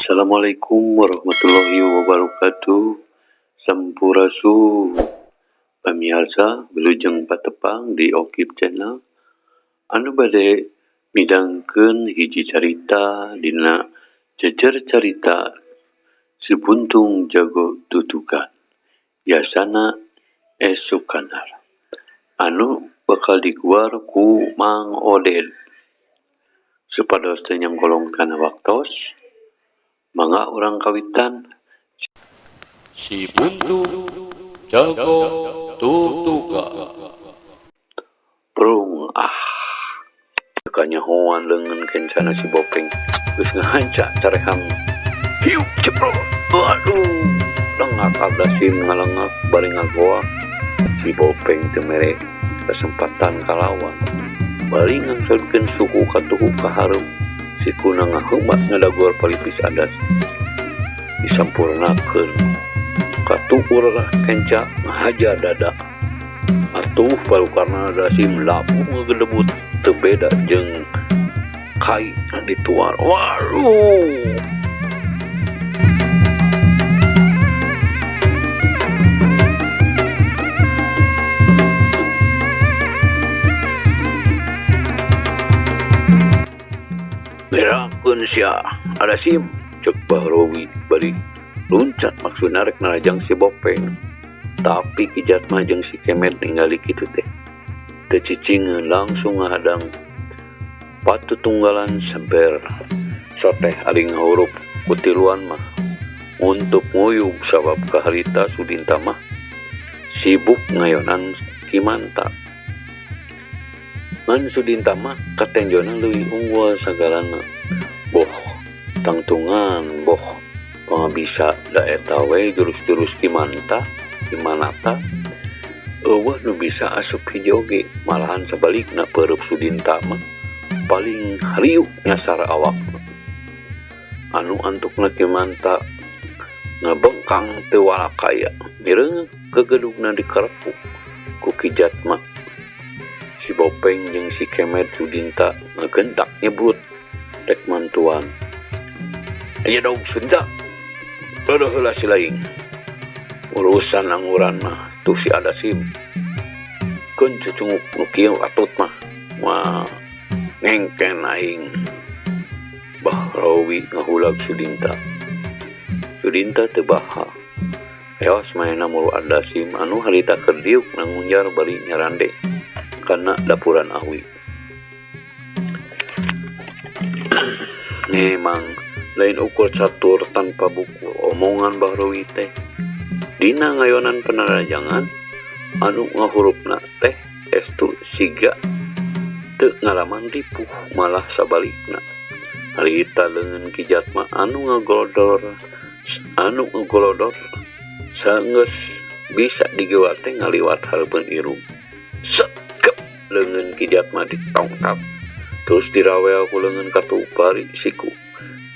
Assalamualaikum warahmatullahi wabarakatuh. Sampurasun pamiarsa, wilujeng patepang di Okib Channel anu bade midangkeun hiji carita dina Jejer Carita Si Buntung Jago Tutugan Yasana S. Sukanar anu bakal diguar ku Mang Oded. Supados teu nyangkolong kana waktos, mangga urang kawitan. Si Buntung Jago Tutugan. Prung ah. Kanyahoan leungeun kencana si Bopeng geus ngahanca careham. Hiup ceprot. Aduh, lengak Abdasim ngalengak bari ngagoak. Si Bopeng teu mere kesempatan kalawan. Bari ngangsodkeun suku katuhu ka hareup. Sikuna ngaheumat ngadagor palipis adas. Disampurnakeun. Katukur kenca ngahaja dada. Atuh palukarna Dasim lapuh ngagedebut teu beda jeung kai dituar. Waduh. Berakeun sia Adasim, cek Bahrowi bari luncat maksudna rek narajang si Bopeng. Tapi Ki Jatma jeung si Kemet ningali kitu teh teu cicingeun, langsung ngahadang patutunggalan samper soteh aling hurup kutiluan mah untuk nguyug sabab kaharita Sudinta mah sibuk ngayonan Ki Manta. Ngan Sudinta mah katenjona leuwih unggul sagalana. Boh tangtungan boh pangabisa da eta we jurus-jurus Ki Manta, Ki Manata eueuh nu bisa asup hiji oge, malahan sabalikna peureub Sudinta mah paling hariuk nyasar awakna. Anu antukna Ki Manta ngabengkang teu walakaya, mireung kegedugna dikerepuk ku Ki Jatma. Si Bopeng jeung si Kemet Sudinta ngagentak nyebrut rek mantuan. Aya dog Sudinta, bodoh heula si laing. Urusan angguran mah tuh si Adasim. Keun cucunguk nu kieu atut mah. Wah, ngengken aing. Bahrawi ngahulag Sudinta. Sudinta teu baha. Eos maena muru Adasim anu harita keur diuk nangunjar bari nyarande kana dapuran awi. Memang lain ukur catur tanpa buku omongan Bahrawi teh. Dina ngayonan penarajangan anu ngahurupna teh estu siga teu ngalaman ripuh, malah sabalikna. Harita leungeun Ki Jatma anu ngagolodor sanggeus bisa digewa teh ngaliwat hareupeun irung. Sekep leungeun Ki Jatma ditongkap terus dirawel ku leungeun katuhu bari siku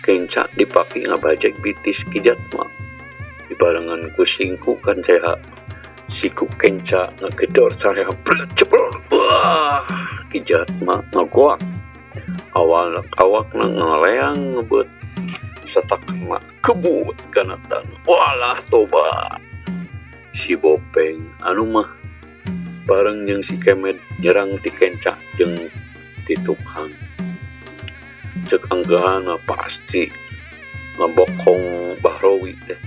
kenca dipaki ngabajek bitis Ki Jatma. Dibarengan ku singku kan seha siku kenca ngagedor sareha ceprot. Wah, Ki Jatma ngagoak awal awakna ngaleang ngebet satakna kebut kana tanah. Walah tobat. Si Bopeng anu mah bareng jeung si Kemet nyerang ti kenca jeung ti tukang. Cek anggahana pasti ngabokong Bahrowi teh.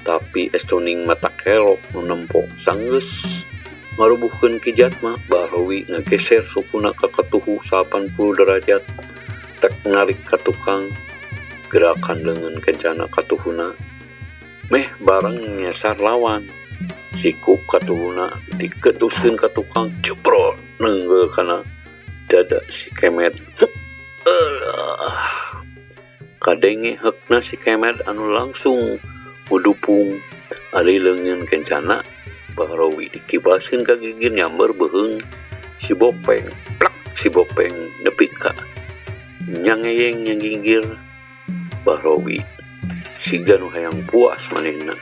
Tapi estuning mata kelok nu nempo sanggeus ngarubuhkeun Ki Jatma. Bahrowi ngageser sukuna ka katuhu 80 derajat tek narik ka tukang. Gerakan leungeun kencana katuhuna meh bareng nyasar lawan. Siku katuhuna diketuskeun ka tukang, jebrot nenggel kana dada si Kemet. Kadenge heukna si Kemet anu langsung mudupung. Ari leungeun kencana Bahrowi dikibaskeun ka gigir nyamber beuheung si Bopeng. Plak si Bopeng nepi ka nyangeyeng nyanggigir. Bahrowi siga nu hayang puas manehna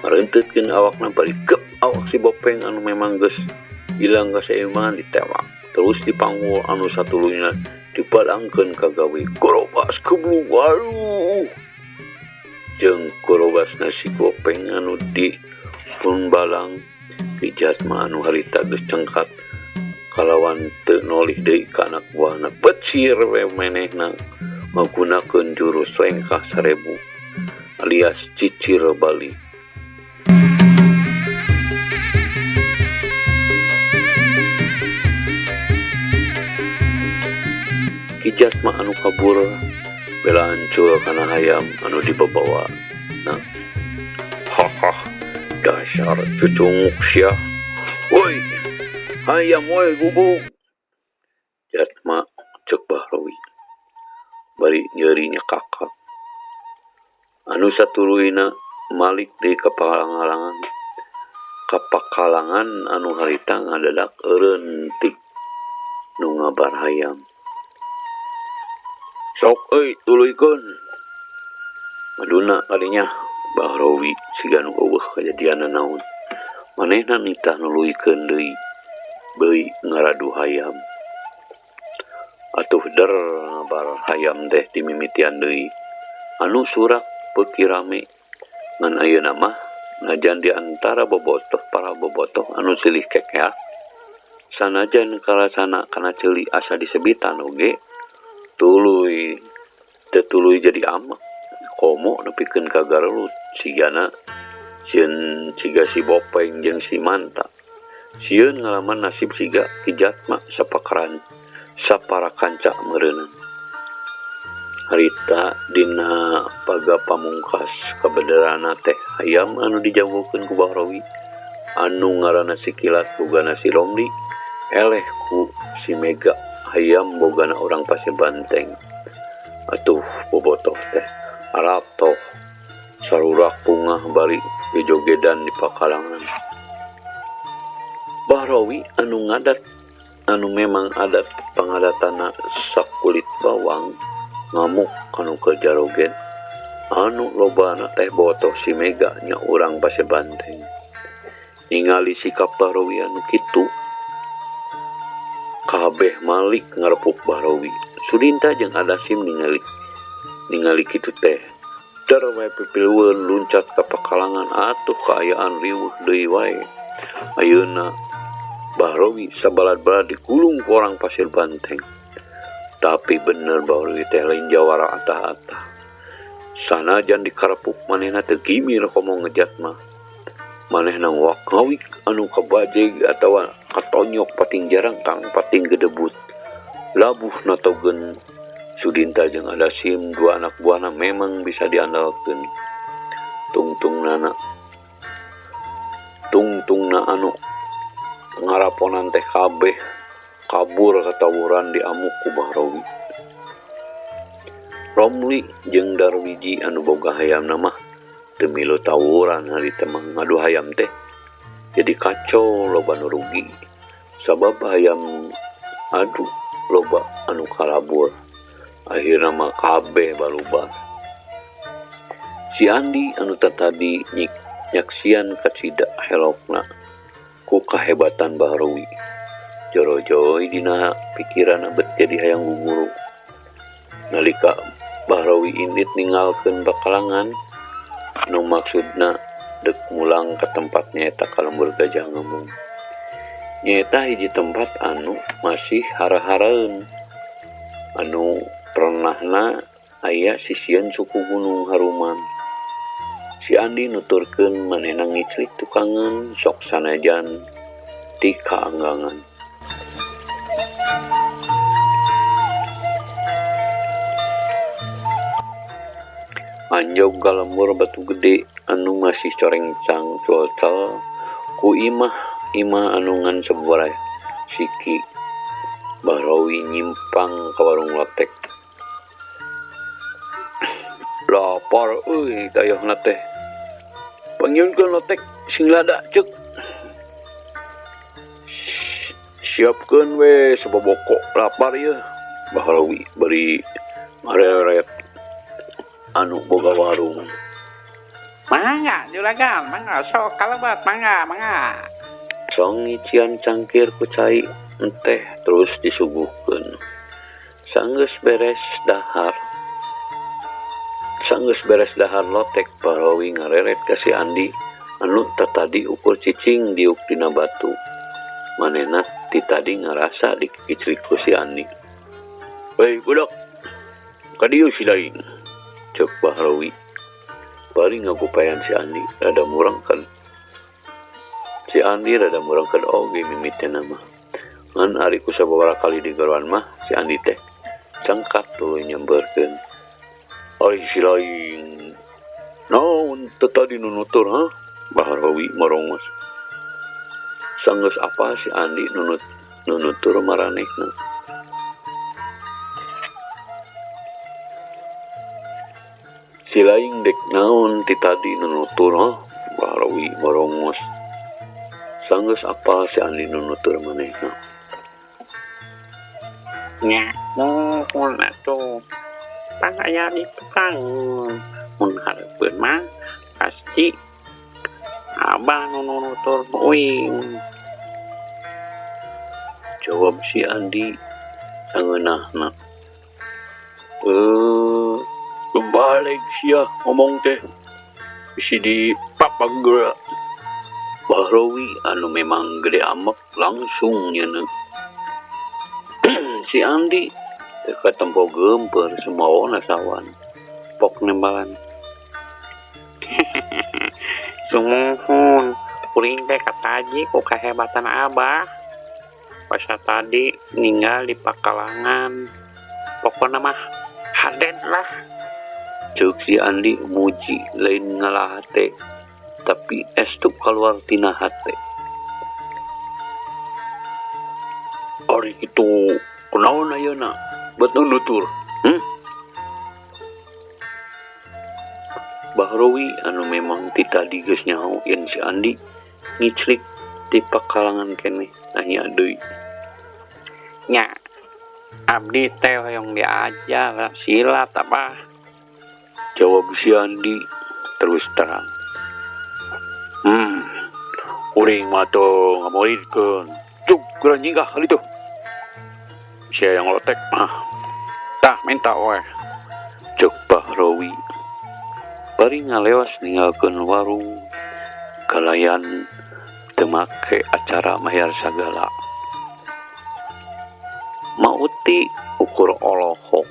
marenteutkeun awakna bari gep awak si Bopeng anu memang geus ilang kaseiman ditewak terus dipanggul anu satuluyna dipadangkeun ka gawe gorobas keblung. Waduh, Jeung kurobasna si Gopeng anu di pun balang Ki Jatma anu harita geus cengkat kalawan teu nolih deui ka anak buahna becir we manehna ngagunakeun jurus lengkah 1000 alias cicir balik. Ki Jatma anu kabur bela hancur kana hayam anu dibabawa. Nah, haha, dasar cucunguk sia. Woi, hayam woi gubuk. Jatma cek Bahrawi. Bari nyerinya kakak. Anu satuluyna malik deui ka pakalangan. Kapakalangan anu harita ngadadak eureun tik nu ngabar hayam. Sok euy tuluykeun. Maduna kadinya Bahrawi siga nu eueuh kajadianna naon. Manehna nitah nuluykeun deui beuy ngaradu hayam. Atuh der ngabar hayam teh dimimitian deui. Anu surak beuki rame ngan ayeuna mah najan di antara bobotoh para bobotoh anu silih kekeak. Sanajan karasana kana ceuli asa disebitan oge tuluy teu tuluy jadi amak komo nepikeun ka garelut sigana sieun siga si Bopeng jeung si Manta sieun ngalaman nasib siga Ki Jatma sapakaran saparakanca meureunna. Harita dina paga pamungkas kabenerana teh hayam anu dijagokeun ku Bahrawi anu ngaranna si Kilat bogana si Romli eleh ku si Mega hayam bogana orang Pasir Banteng. Atuh bobotoh teh aratoh sarurak pungah bari gejogedan di pakalangan. Bahrawi anu ngadat anu memang adat pangadatana sakulit bawang ngamuk kanu keur jarogen anu lobana teh botoh si Mega nya urang Pasir Banteng. Ningali sikap Bahrawi anu kitu kabeh malik ngarepuk Bahrawi. Sudinta jeung Adasim ningali kitu teh der we pipilueun luncat ka pakalangan atuh kaayaan riweuh deui wae. Ayeuna Bahrawi sabalad-balad digulung ku orang Pasir Banteng. Tapi bener Bahrawi teh lain jawara atah-atah. Sanajan dikarepuk manehna teu gimir komo ngejat mah. Manehna ngawik anu kabajeg atawa katonyok pating jarangkang pating gedebut. Labuh natogeun Sudinta jeung Adasim dua anak buahna memang bisa diandalkeun. Tungtungna anu ngaraponan teh kabeh kabur katawuran diamuk ku Bahrawi. Romli jeung Darwiji anu boga hayamna mah teu milu tawuran harita mah ngadu hayam teh. Jadi kacau loba nu rugi. Sabab hayam adu loba anu kalabur. Akhirna mah kabeh balubar. Si Andi anu tatadi nyaksian kacida helokna ku kahebatan Bahrawi. Jorojoy dina pikiran bet jadi hayang guguru. Nalika Bahrawi indit ninggalkeun pakalangan anu maksudna dek mulang ka tempat nyaeta ka lembur Gajah Ngemung. Nyaeta hiji tempat anu masih hara-haraeun anu pernahna aya sisieun suku Gunung Haruman. Si Andi nuturkeun manehna ngiclik tukangan sok sanajan ti kaanggangan. Anjog ka lembur batu gede anu masih corengcang cuaca ku imah imah anu ngan sabaraha siki. Bahrawi nyimpang ka warung lotek. Lapar euy tayahna teh. Panggieunkeun lotek sing lada ceuk. Siapkeun we sababoko lapar ieu. Bahrawi bari ngareret anu boga warung. Mangga juragan, mangga sok kalebat, mangga, mangga. Song ngician cangkir ku cai teh terus disuguhkeun. Sanggeus beres dahar. Sanggeus beres dahar lotek, Bahrawi ngareret ka si Andi anu tatadi ukur cicing diuk dina batu. Manehna ti tadi ngarasa dikiclik ku si Andi. "Hei budak, ka dieu si laing," ceuk Bahrawi. Bari ngagupayan si Andi rada murangkeun. Si Andi rada murangkeun oge mimitina mah. Ngan ari ku sababaraha kali digeroan mah si Andi teh cengkak tuluy nyamberkeun. "Ari si laing, naon teu tadi nu nutur ha?" Bahrawi marongos. Sanggeus apal si Andi nu nutur maranehna. "Si laing dek naon ti tadi nu nutur ha?" Bahrawi marongos. Sanggeus apal si Andi nu nutur manehna. Nya muhun atuh, pan aya di tukangeun. Mun hareupeun mah pasti abah nu nutur uing. Jawab si Andi sangeunahna. Balik sia ngomong teh bisi dipapageura. Bahrawi anu memang gede amek langsung nyeuneu. Si Andi teu katempo geumpeur sumaona sawan. Pok nembalan. Sumuhun, kuring teh kataji ku kahebatan abah. Basa tadi ninggal di pakalangan. Pokona mah haden lah. Ceuk si Andi muji lain ngalah hate, tapi estu kaluar tina hate. "Ari kitu kunaon ayeuna bet nu nutur? Hmm?" Bahrawi anu memang ti tadi geus nyaho yen si Andi ngiclik ti pakalangan keneh nanya deui. Nya, abdi teh hoyong diajar silat abah. Jawab si Andi terus terang. Uring mah teu ngamuridkeun. Cuk, geura nyinggah kali tuh. Sia yang lotek mah. Tah minta we. Ceuk Bahrawi. Bari ngalewas ninggalkeun warung kalayan teu make acara mayar sagala. Mauti ukur olohok.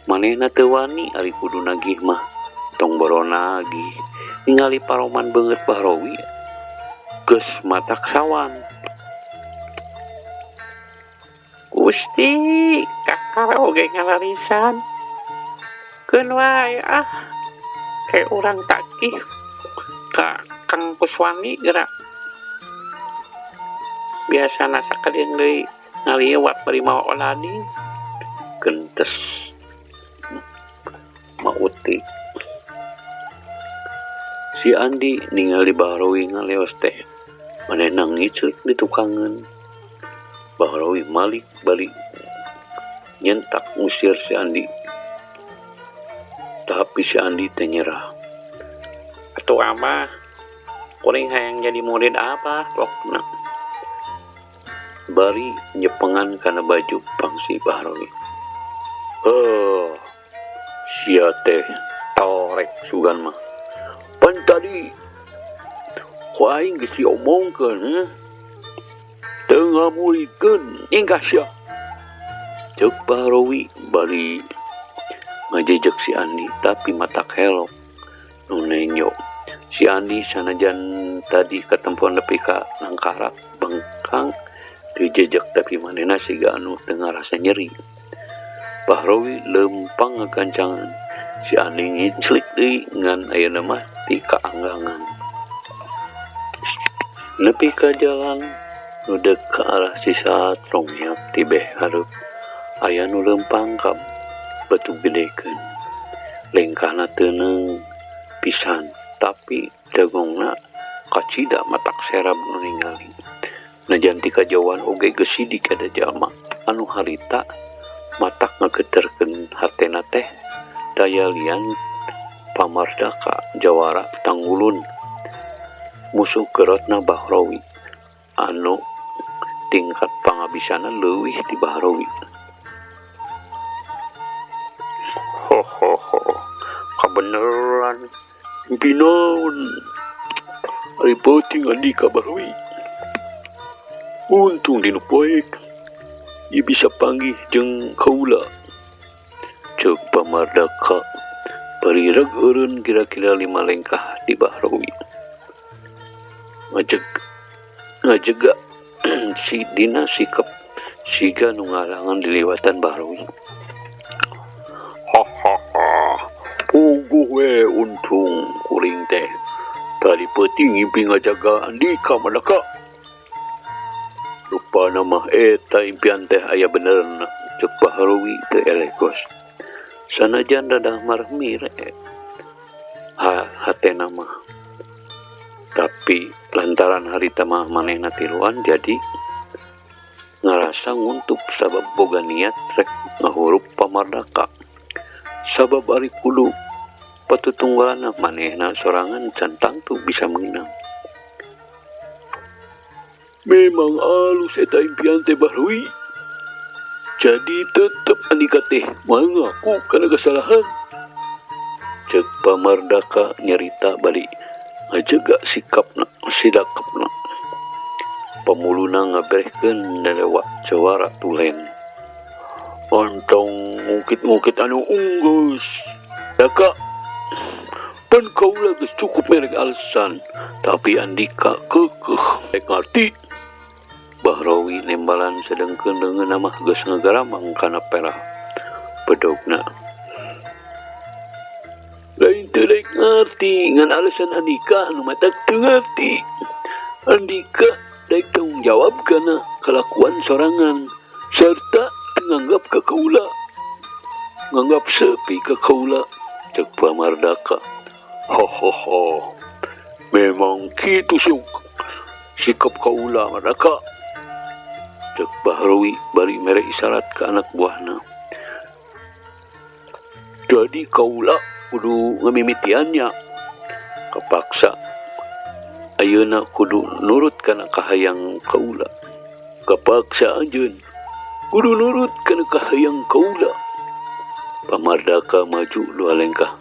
Manehna teu wani ari kudu nagih mah. Tong boro nagih. Ningali paroman beungeut Bahrawi geus matak sawan. Gusti, kakara oge ngalarisan. Keun wae ah. Kayak urang tagih ka Kang Kuswani geura. Biasana sakedeung deui ngaliwat bari mawa olading. Gentes Mauti. Si Andi ningali Bahrawi ngaleos teh. Manehna ngiclik di tukangeun. Bahrawi malik balik nyentak ngusir si Andi. Tapi si Andi teh nyerah. Atuh abah, kuring hayang jadi murid abah pokna. Bari nyepengan kana baju pangsi Bahrawi. "Oh, sia teh torek sugan mah. Pan tadi ku aing geus diomongkeun, Teu ngamuridkeun, nyingkah sia." Ceuk Bahrawi bari ngajejek si Andi tapi matak helok nu nenjo. Si Andi sanajan tadi katempoan nepi ka nangkarak bengkang dijejek tapi manehna siga anu teu ngarasa nyeri. Bahrawi lempang ngagancangan. Si Andi ngiclik deui ngan ayeuna mah ti kaanggangan. Nepi ka jalan nu deuk ka arah Cisaat rongyap ti beh hareup aya nu lempang ka batu gedekeun. Lengkahna teuneung pisan tapi dagongna kacida matak serab nu ningali. Najan ti kajauhan oge geus sidik ada jalma anu harita matak ngageterkeun hatena teh daya lian pamardaka jawara tanggulun musuh gerotna Bahrawi anu tingkat pangabisana leuwih ti Bahrawi. Ho ho ho, Kabeneran mimpi naon? Ari peuting Andika Bahrawi. Untung dinu poek ieu bisa panggih jeung kaula. Ceuk Pamardaka bari reg eureun kira-kira 5 lengkah di Bahrawi. Ngajega si dina sikap siga nu ngalangan diliwatan Bahrawi. Hahaha, puguh we untung kuring teh. Tadi peuting ngimpi ngajaga Andika Madaka. Rupana mah eta impian teh aya benerna. Ceuk Bahrawi teu eleh gos. Sanajan rada marmir hatena mah. Tapi lantaran harita mah manehna tiluan jadi ngarasa nguntup sabab boga niat rek ngahurup Pamardaka. Sabab ari kudu patutunggalna manehna sorangan can tangtu bisa menang. Memang alus eta impian teh Bahrawi. Jadi tetep Andika teh mengaku kana kesalahan. Ceuk Pamardaka nyarita bali ngajaga sikapna sidakepna. Pamuluna ngaberehkeun lewat jawara tulen. Ontong ngungkit-ngungkit anu unggeus. Daka pan kaula geus cukup merek alasan, tapi Andika keukeuh rek ngarti. Bahrawi nembalan sedengkeun leungeunna mah geus ngagaramang kana perah bedogna. Lain teu rek ngarti ngan alasan Andika anu matak teu ngarti. Andika daek tanggung jawab kana kalakuan sorangan serta teu nganggap ka kaula. Nganggap sepi ka kaula. Ceuk Pamardaka. Ho ho ho. Memang kitu sikap kaula Madaka. Ceuk Bahrawi bari mere isyarat ke anak buahna. Jadi kaula kudu ngamimitiannya. Kapaksa ayeuna kudu nurut kana kahayang kaula. Kapaksa anjeun kudu nurut kana kahayang kaula. Pamardaka maju 2 lengkah.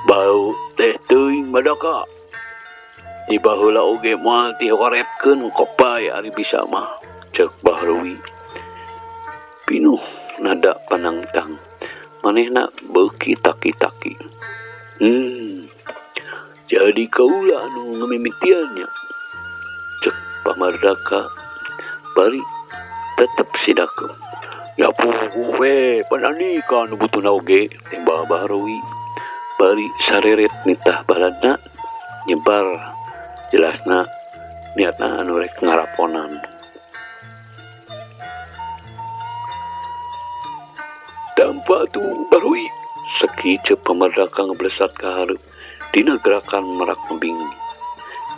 Bau teh teuing Madaka. Di baheula oge moal dihoretkeun kopay ari bisa mah. Ceuk Bahrawi pinuh nada panangtang. Manehna beuki taki-taki. Jadi kaula anu ngamimitiannya. Ceuk Pamardaka bari tetep sidakeum. Ya puguh we pan Andika anu butuhna oge tembak Bahrawi. Bari sareret nitah baladna nyebar jelasna niatna anu rek ngaraponan. Tampak tu Bahrawi seki ceuk Pamardaka ngeblesat ka hareup dina gerakan merak ngibing.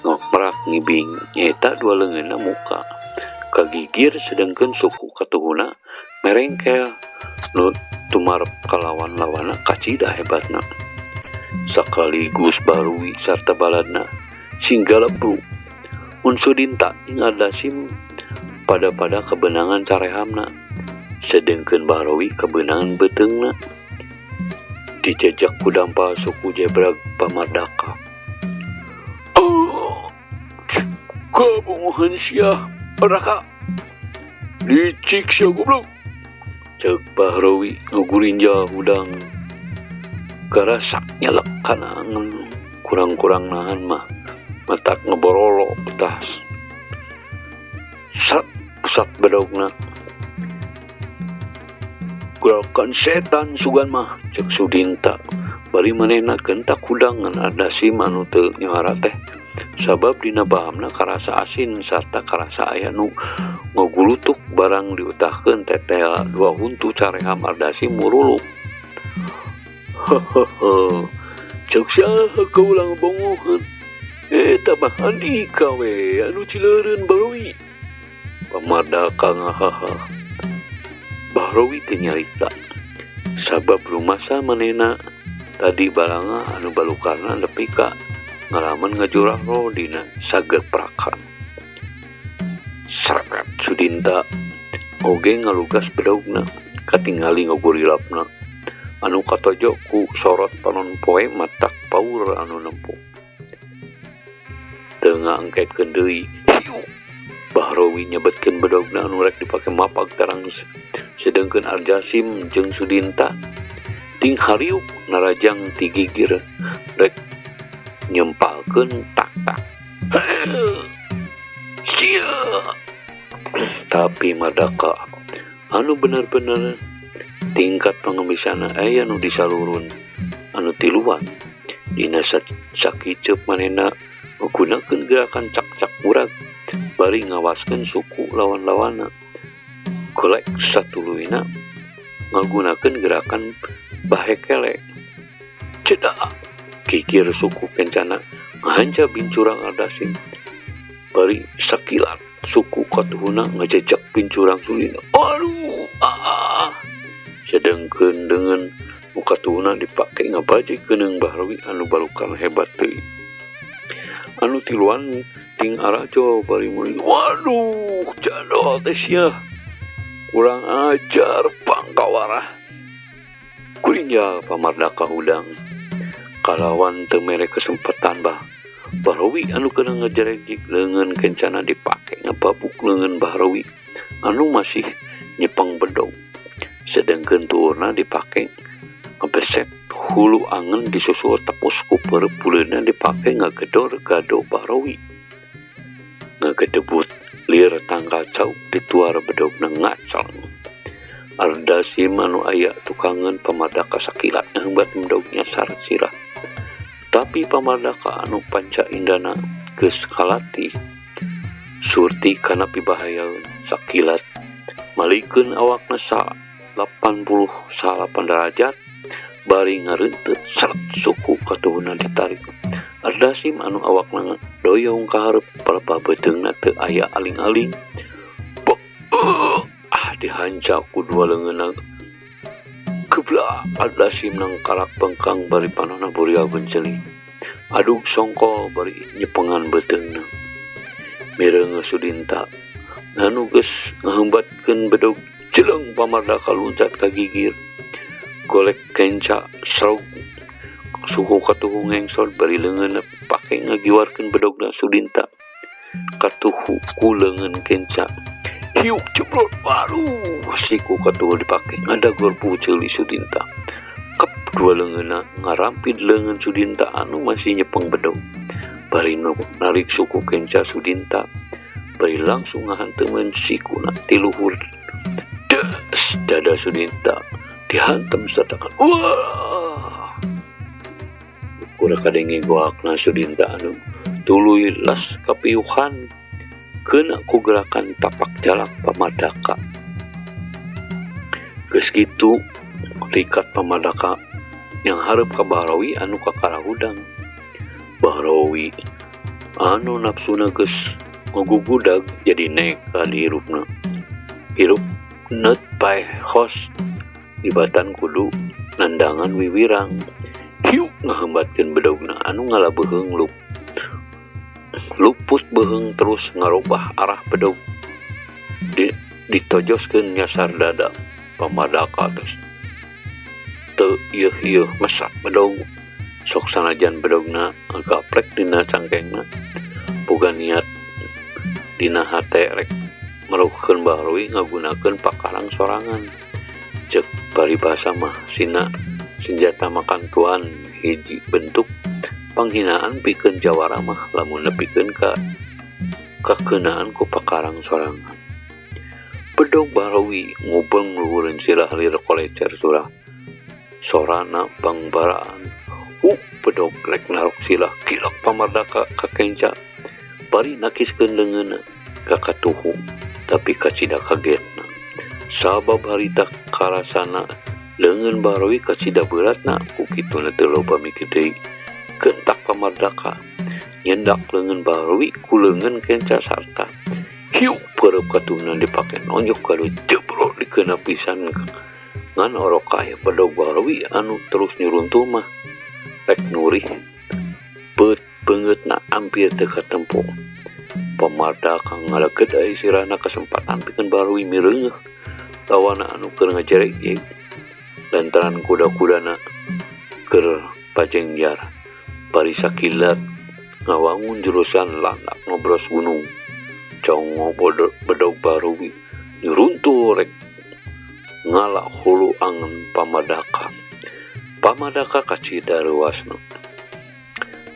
Merak ngibing nyaeta 2 leungeunna muka kagigir sedengkeun suku katuhuna merengkel nu tumarep kalawan-lawana kacida hebatna. Sakaligus Bahrawi sarta baladna singgalebru. Mun Sudinta ing Ardasim pada-pada kebenangan carehamna, sedengkeun Bahrawi kebenangan beuteungna. Dijejak ku dampal suku jebrag Pamardaka. Oh, kabunguhan sia Madaka. Licik sia goblok. Ceuk Bahrawi ngugurinja hudang. Karasak nyelek kana angen kurang-kurang nahan mah matak ngeborolo tas. Sat sat bedogna. Gerakan setan sugan mah ceuk Sudinta bari manehna kentak hudangan Ardasim anu teu nyuara teh. Sabab dina bahamna karasa asin sarta karasa aya nu ngagulutuk barang diutahkeun tetel 2 huntu careham Ardasim muruluk. Hahaha, ceuk saha kaula ngabongoheun? Eta mah Andika we anu cileureun Bahrawi. Pamardaka ngahaha. Bahrawi teu nyarita sabab rumasa manehna tadi balanga anu balukarna nepi ka ngalaman ngajurah roh dina sageprakan. Seret Sudinta oge ngalugas bedogna katingali ngogorilapna. Anu katojo ku sorot panon poe matak paur anu nempo. Teu ngaengketkeun deui. Hiu. Bahrawi nyebetkeun bedogna anu rek dipake mapag tarang sedengkeun Arjasim jeung Sudinta ting hariuk narajang ti gigir rek nyempalkeun tak-tak. Sia. Tapi Mardaka anu bener-bener tingkat pengemisana aya nu disalurun anu tiluan dina sakiceup manehna menggunakeun gerakan cak-cak murag bari ngawaskeun suku lawan-lawana. Golek satuluyna ngagunakeun gerakan bahekele. Cedak kikir suku kencana ngahanca bincurang Ardasim. Bari sakilat suku katuhuna ngajejak pincurang Sudinta. Aduh, ah. Sedengkeun dengan mukatuhuna dipake ngabajek keuneng Bahrawi anu balukan hebat teuing. Anu tiluan ting arajo bari muli. Waduh, jadol teh sia. Kurang ajar pangkawarah. Kurinja Pamardaka hudang. Kalawan teu mere kesempatan bah. Bahrawi anu kena ngejerejik leungeun kencana dipake ngababuk leungeun Bahrawi anu masih nyepeng bedog. Sedengkeun tuurna dipake ngebeset hulu angen disusul tepus ku peureupeuleuna dipake ngagedor gado Bahrawi. Ngagedebut lir tangkal cau dituar bedogna ngaceng. Ardasim anu aya tukangeun Pamardaka sakilat ngeumbat bedog nyasar sirah. Tapi Pamardaka anu panca indana geus kalatih surti kana pibahayaeun sakilat malikeun awakna sa 89 derajat bari ngareunteut seret suku katuhuna ditarik. Ardasim anu awakna doyong ka hareup palebah beuteungna teu aya aling-aling. Ah dihanca ku dua leungeunna. Geblak Ardasim nangkalak bengkang bari panonna buriageun ceuli. Adug songkol bari nyepengan beuteungna. Mireungeun Sudinta anu geus ngaheumbatkeun bedog jeleng Pamardaka luncat ka gigir. Golek kenca srog suku katuhu ngengsot bari leungeunna pake ngagiwarkeun bedogna Sudinta. Katuhu ku leungeun kenca. Hiuk jeblot baru siku katuhu dipake ngadagor puceuli Sudinta. Kep dua leungeunna ngarampid leungeun Sudinta anu masih nyepeng bedog. Bari narik suku kenca Sudinta. Bari langsung ngahanteumeun sikuna ti luhur. Des dada Sudinta dihantem satakan. Wah. Kurang kadenge goakna Sudinta anu tuluy las kapiuhan kena ku gerakan tapak jalak Pamardaka. Geus kitu likat Pamardaka yang hareup ka Bahrawi anu kakara hudang. Bahrawi anu nafsuna geus ngagugudag jadi neka di hirupna. Hirup neut paeh hos ibatan kudu nandangan wiwirang. Hiuk ngaheumbatkeun bedogna anu ngalabeuheung lup. Luput beuheung terus ngarobah arah bedog. Ditojoskeun nyasar dada Pamardaka terus teu ieuh-ieuh mesak bedog. Sok sanajan bedogna gaplek dina cangkengna. Boga niat dina hate rek meruhkeun Bahrawi ngagunakeun pakarang sorangan. Ceuk paribasa mah sina senjata makan tuan hiji bentuk panghinaan pikeun jawara mah lamun nepikeun ka kakeunaan ku pakarang sorangan. Bedog Bahrawi ngubeng luhureun sirah lir kolecer surah. Sorana pangbaraan. Bedog rek narok sirah kilak Pamardaka ka kenca. Bari nakiskeun leungeunna ka katuhu tapi kacida kagetna. Sabab harita karasana leungeun Bahrawi kacida beratna ku kituna teu loba mikir deui. Kentak Pamardaka nyendak leungeun Bahrawi ku leungeun kenca sarta. Hiuk peureub katuhuna dipake nonjok kadu jebrot dikeuna pisan ngan orok aya bedog Bahrawi anu terus nyuruntuh mah rek nurih beut beungeutna ampir teu katempo. Pamardaka ngaleged ai sirahna kesempatan pikeun Bahrawi mireungeuh lawana anu keur ngajerek. Lantaran kuda-kudana keur pajengjar bari sakilat ngawangun jurusan landak ngobros gunung. Congo bedog Bahrawi nyuruntuh rek ngala hulu angen Pamadaka. Pamadaka kacida reuasna.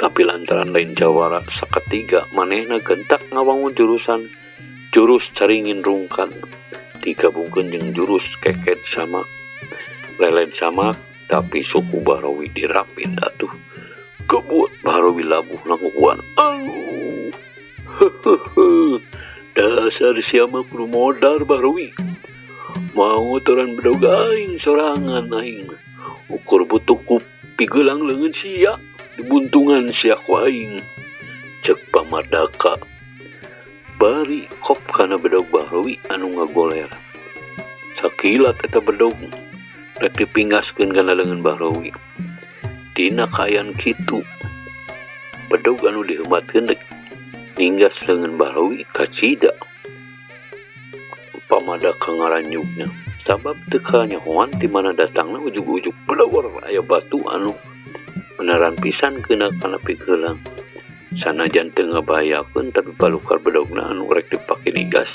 Tapi lantaran lain jawara sakatiga manehna gentak ngawangun jurusan jurus caringin rungkan digabungkeun jeung jurus keket samak lelen samak, tapi suku Bahrawi dirapin atuh. Kebut Bahrawi labuh languan. Aduh, hehehe, dasar siapa kudu modar Bahrawi. Mau toran bedog aing sorangan aing. Ukur butuh ku pigelang leungeun sia, dibuntungan sia ku aing. Cek Pamadaka. Bari kop kana bedog Bahrawi anu ngagoler. Sakilat eta bedog rek dipingaskeun kana leungeun Bahrawi. Dina kaayaan kitu, bedog anu diheumatkeun rek ninggas leungeun Bahrawi kacida. Pamadaka ngaranyugna sabab teu kanyahoan ti mana datangna ujug-ujug bedawar aya batu anu beneran pisan kena kana pigelang. Sanajan teu ngabahayakeun tapi palukar bedogna anu rek dipake nigas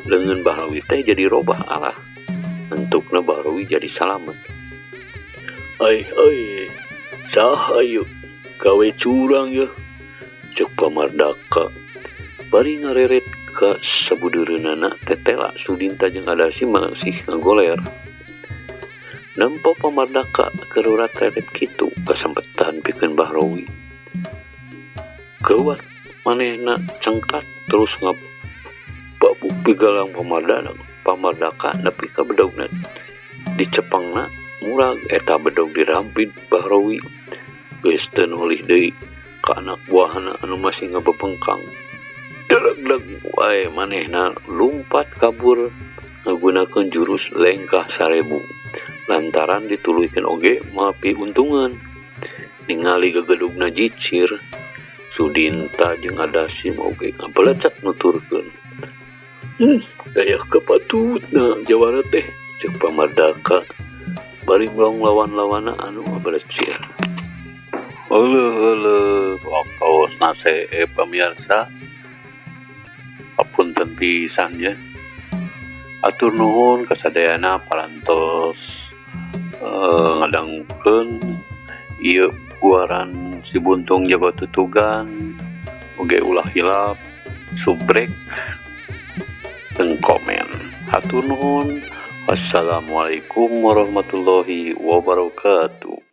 leungeun Bahrawi teh jadi robah arah. Entukna Bahrawi jadi salamet. Ai ai, saha ieu gawe curang yeuh, cek Pamadaka. Bari ngareret ka sabudeureunana tetela Sudinta jeung Adasi masih ngagoler. Nempo Pamadaka keur reret kitu kasempetan pikeun Bahrawi. Geuwat manehna cengkat terus ngababuk pigalang Pamadaka nepi ka bedogna dicepengna murag eta bedog dirampit Bahrawi. Geus teu nolih deui ka anak buahna anu masih ngabebengkang. Deleg-leg wae manehna lumpat kabur ngagunakeun jurus lengkah sarebu. Lantaran dituluykeun oge mapi untungan. Ningali gegedugna jicir, Sudinta jeung Adasi oge ngabelecak nuturkeun. Daya kepatutna jawara teh, cek Pamadaka bari melong lawan-lawana anu ngabelecir. Euleuh euleuh, waktosna seep pamirsa. Apunten pisan ya. Atur nuhun kasadayana parantos ngadangukeun ieu guaran Si Buntung Jago Tutugan. Oge ulah hilap subrek dan komen. Hatur nuhun. Wassalamualaikum warahmatullahi wabarakatuh.